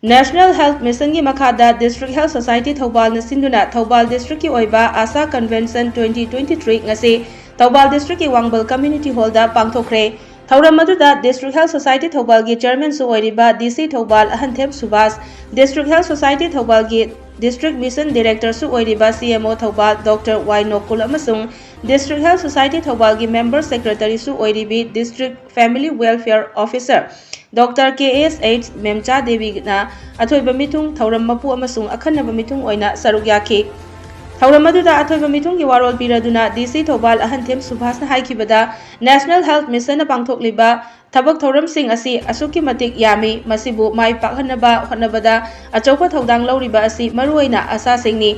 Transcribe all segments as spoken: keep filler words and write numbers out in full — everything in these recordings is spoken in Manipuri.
National Health Missionꯒꯤ ꯃꯈꯥꯗ District Health Society ꯊꯧꯕꯥꯜꯅ ꯁꯤꯟꯗꯨꯅ ꯊꯧꯕꯥꯜ Districtꯀꯤ ꯑꯣꯏꯕ ASHA Convention twenty twenty three ꯉꯁꯤ ꯊꯧꯕꯥꯜ Districtꯀꯤ ꯋꯥꯡꯕꯜ Community Hallꯗ ꯄꯥꯡꯊꯣꯛꯈ꯭ꯔꯦ꯫ ꯊꯧꯔꯝ ꯑꯗꯨꯗ District Health Society ꯊꯧꯕꯥꯜꯒꯤ Chairmanꯁꯨ ꯑꯣꯏꯔꯤꯕ DC Thoubal ꯑꯍꯟꯊꯦꯝ Subhas, District Health Society ꯊꯧꯕꯥꯜꯒꯤ District Mission Directorꯁꯨ ꯑꯣꯏꯔꯤꯕ CMO ꯊꯧꯕꯥꯜ Doctor Y ꯅꯣꯀꯨꯜ ꯑꯃꯁꯨꯡ District Health Society ꯊꯧꯕꯥꯜꯒꯤ Member Secretaryꯁꯨ ꯑꯣꯏꯔꯤꯕꯤ District Family Welfare Officer Doctor K S H ꯃꯦꯝꯆꯥ ꯗꯦꯕꯤꯅ ꯑꯊꯣꯏꯕ ꯃꯤꯊꯨꯡ, ꯊꯧꯔꯝ ꯃꯄꯨ ꯑꯃꯁꯨꯡ ꯑꯈꯟꯅꯕ ꯃꯤꯊꯨꯡ ꯑꯣꯏꯅ ꯁꯔꯨꯛ ꯌꯥꯈꯤ꯫ ꯊꯧꯔꯝ ꯑꯗꯨꯗ ꯑꯊꯣꯏꯕ ꯃꯤꯊꯨꯡꯒꯤ ꯋꯥꯔꯣꯜ ꯄꯤꯔꯗꯨꯅ DC ꯊꯧꯕꯥꯜ ꯑꯍꯟꯊꯦꯝ ꯁꯨꯚꯥꯁꯅ ꯍꯥꯏꯈꯤꯕꯗ, National Health Missionꯅ ꯄꯥꯡꯊꯣꯛꯂꯤꯕ ꯊꯕꯛ ꯊꯧꯔꯝꯁꯤꯡ ꯑꯁꯤ ꯑꯁꯨꯛꯀꯤ ꯃꯇꯤꯛ ꯌꯥꯝꯃꯤ, ꯃꯁꯤꯕꯨ ꯃꯥꯏ ꯄꯥꯛꯍꯟꯅꯕ ꯍꯣꯠꯅꯕꯗ ꯑꯆꯧꯕ ꯊꯧꯗꯥꯡ ꯂꯧꯔꯤꯕ ꯑꯁꯤ ꯃꯔꯨꯑꯣꯏꯅ ASHAꯁꯤꯡꯅꯤ꯫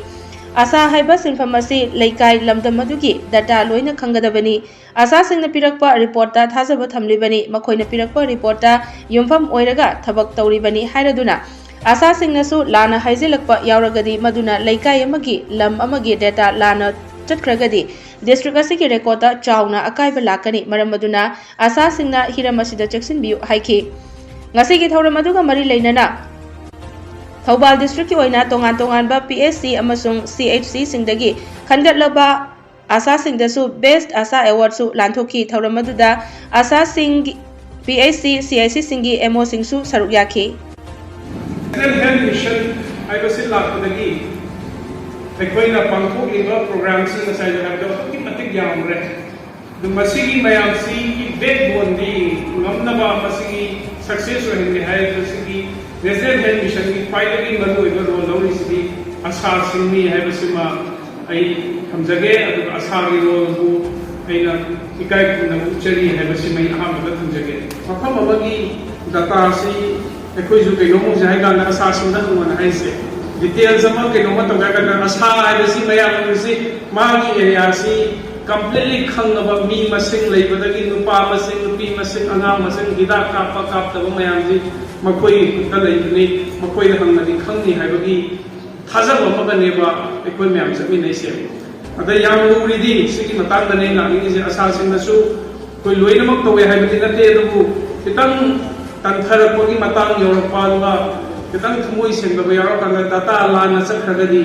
ASHA ꯍꯥꯏꯕ ꯁꯤꯟꯐꯝ ꯑꯁꯤ ꯂꯩꯀꯥꯏ, ꯂꯝꯗꯝ ꯑꯗꯨꯒꯤ data ꯂꯣꯏꯅ ꯈꯪꯒꯗꯕꯅꯤ꯫ ASHAꯁꯤꯡꯅ ꯄꯤꯔꯛꯄ reportꯇ ꯊꯥꯖꯕ ꯊꯝꯂꯤꯕꯅꯤ꯫ ꯃꯈꯣꯏꯅ ꯄꯤꯔꯛꯄ reportꯇ ꯌꯨꯝꯐꯝ ꯑꯣꯏꯔꯒ ꯊꯕꯛ ꯇꯧꯔꯤꯕꯅꯤ ꯍꯥꯏꯔꯗꯨꯅ, ASHAꯁꯤꯡꯅꯁꯨ ꯂꯥꯟꯅ ꯍꯥꯏꯖꯤꯜꯂꯛꯄ ꯌꯥꯎꯔꯒꯗꯤ, ꯃꯗꯨꯅ ꯂꯩꯀꯥꯏ ꯑꯃꯒꯤ, ꯂꯝ ꯑꯃꯒꯤ data ꯂꯥꯟꯅ ꯆꯠꯈ꯭ꯔꯒꯗꯤ, district ꯑꯁꯤꯒꯤ recordꯇ ꯆꯥꯎꯅ ꯑꯀꯥꯏꯕ ꯂꯥꯛꯀꯅꯤ꯫ ꯃꯔꯝ ꯑꯗꯨꯅ ASHAꯁꯤꯡꯅ ꯍꯤꯔꯝ ꯑꯁꯤꯗ ꯆꯦꯛꯁꯤꯟꯕꯤꯌꯨ ꯍꯥꯏꯈꯤ꯫ ꯉꯁꯤꯒꯤ ꯊꯧꯔꯝ ꯑꯗꯨꯒ ꯃꯔꯤ ꯂꯩꯅꯅ ꯊꯧꯕꯥꯜ districtꯀꯤ ꯑꯣꯏꯅ ꯇꯣꯉꯥꯟ ꯇꯣꯉꯥꯟꯕ PHC ꯑꯃꯁꯨꯡ CHCꯁꯤꯡꯗꯒꯤ ꯈꯟꯒꯠꯂꯕ ASHAꯁꯤꯡꯗꯁꯨ Best ASHA Awardꯁꯨ ꯂꯥꯟꯊꯣꯛꯈꯤ꯫ ꯊꯧꯔꯝ ꯑꯗꯨꯗ ASHAꯁꯤꯡꯒꯤ, PHC, CHCꯁꯤꯡꯒꯤ MOꯁꯤꯡꯁꯨ ꯁꯔꯨꯛ ꯌꯥꯈꯤ꯫ National Health Mission ꯍꯥꯏꯕꯁꯤ ꯂꯥꯛꯄꯗꯒꯤ ꯑꯩꯈꯣꯏꯅ ꯄꯥꯡꯊꯣꯛꯂꯤꯕ programꯁꯤꯡ ꯉꯁꯥꯏ ꯍꯥꯏꯕꯗꯣ ꯑꯗꯨꯛꯀꯤ ꯃꯇꯤꯛ ꯌꯥꯝꯈ꯭ꯔꯦ꯫ ꯑꯗꯨ ꯃꯁꯤꯒꯤ ꯃꯌꯥꯝꯁꯤꯒꯤ backboneꯗꯤ ꯉꯝꯅꯕ, ꯃꯁꯤꯒꯤ success ꯑꯣꯏꯍꯟꯒꯦ ꯍꯥꯏꯔꯒꯗꯤ National Health Missionꯒꯤ ꯈ꯭ꯋꯥꯏꯗꯒꯤ ꯃꯔꯨꯑꯣꯏꯕ role ꯂꯧꯔꯤꯁꯤꯗꯤ ASHAꯁꯤꯡꯅꯤ ꯍꯥꯏꯕꯁꯤꯃ ꯑꯩ ꯊꯝꯖꯒꯦ꯫ ꯑꯗꯨꯒ ASHAꯒꯤ roleꯕꯨ ꯑꯩꯅ ꯏꯀꯥꯏ ꯈꯨꯝꯅꯕ ꯎꯠꯆꯔꯤ ꯍꯥꯏꯕꯁꯤꯃ ꯑꯩ ꯑꯍꯥꯟꯕꯗ ꯊꯝꯖꯒꯦ꯫ ꯃꯐꯝ ꯑꯃꯒꯤ dataꯁꯤ ꯑꯩꯈꯣꯏꯁꯨ ꯀꯩꯅꯣꯝ ꯍꯧꯖꯤꯛ ꯍꯥꯏ ꯀꯥꯟꯗ ASHAꯁꯤꯡꯗ ꯍꯪꯉꯣꯅ ꯍꯥꯏꯁꯦ꯫ Details ꯑꯃ ꯀꯩꯅꯣꯝꯃ ꯇꯧꯒꯦ ꯍꯥꯏ ꯀꯥꯟꯗ ASHA ꯍꯥꯏꯕꯁꯤ ꯃꯌꯥꯝꯅ ꯍꯧꯖꯤꯛ ꯃꯥꯒꯤ areaꯁꯤ ꯀꯝꯄ꯭ꯂꯤꯠꯂꯤ ꯈꯪꯉꯕ ꯃꯤ ꯃꯁꯤꯡ ꯂꯩꯕꯗꯒꯤ ꯅꯨꯄꯥ ꯃꯁꯤꯡ, ꯅꯨꯄꯤ ꯃꯁꯤꯡ, ꯑꯉꯥꯡ ꯃꯁꯤꯡ, ꯍꯤꯗꯥꯛ ꯀꯥꯞꯄ ꯀꯥꯞꯇꯕ ꯃꯌꯥꯝꯁꯤ ꯃꯈꯣꯏꯒꯤ ꯈꯨꯠꯇ ꯂꯩꯕꯅꯤ, ꯃꯈꯣꯏꯗ ꯍꯪꯉꯗꯤ ꯈꯪꯅꯤ ꯍꯥꯏꯕꯒꯤ ꯊꯥꯖꯕ ꯑꯃꯒꯅꯦꯕ ꯑꯩꯈꯣꯏ ꯃꯌꯥꯝ ꯆꯠꯃꯤꯟꯅꯩꯁꯦ꯫ ꯑꯗ ꯌꯥꯝ ꯂꯨꯔꯤꯗꯤ ꯁꯤꯒꯤ ꯃꯇꯥꯡꯗꯅꯦ ꯑꯩꯅ ꯂꯥꯛꯅꯤꯡꯉꯤꯁꯦ꯫ ꯑꯁꯥꯁꯤꯡꯅꯁꯨ ꯑꯩꯈꯣꯏ ꯂꯣꯏꯅꯃꯛ ꯇꯧꯋꯦ ꯍꯥꯏꯕꯗꯤ ꯅꯠꯇꯦ, ꯑꯗꯨꯕꯨ ꯈꯤꯇꯪ ꯇꯟꯊꯔꯛꯄꯒꯤ ꯃꯇꯥꯡ ꯌꯧꯔꯛꯄ, ꯑꯗꯨꯒ ꯈꯤꯇꯪ ꯊꯃꯣꯏ ꯁꯦꯡꯗꯕ ꯌꯥꯎꯔꯀꯥꯟꯗ ꯗꯥꯇꯥ ꯂꯥꯟꯅ ꯆꯠꯈ꯭ꯔꯒꯗꯤ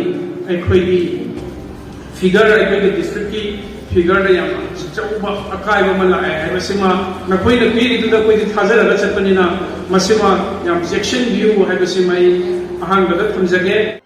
ꯑꯩꯈꯣꯏꯒꯤ ꯐꯤꯒꯔ, ꯑꯩꯈꯣꯏꯒꯤ ꯗꯤꯁꯇ꯭ꯔꯤꯛꯀꯤ ꯐꯤꯒꯔꯗ ꯌꯥꯝꯅ ꯑꯆꯧꯕ ꯑꯀꯥꯏꯕ ꯑꯃ ꯂꯥꯛꯑꯦ ꯍꯥꯏꯕꯁꯤꯃ ꯅꯈꯣꯏꯅ ꯄꯤꯔꯤꯗꯨꯗ ꯑꯩꯈꯣꯏꯗꯤ ꯊꯥꯖꯔꯒ ꯆꯠꯄꯅꯤꯅ ꯃꯁꯤꯃ ꯌꯥꯝ ꯆꯦꯛꯁꯤꯟꯕꯤꯌꯨ ꯍꯥꯏꯕꯁꯤꯃ ꯑꯩ ꯑꯍꯥꯟꯕꯗ ꯊꯝꯖꯒꯦ꯫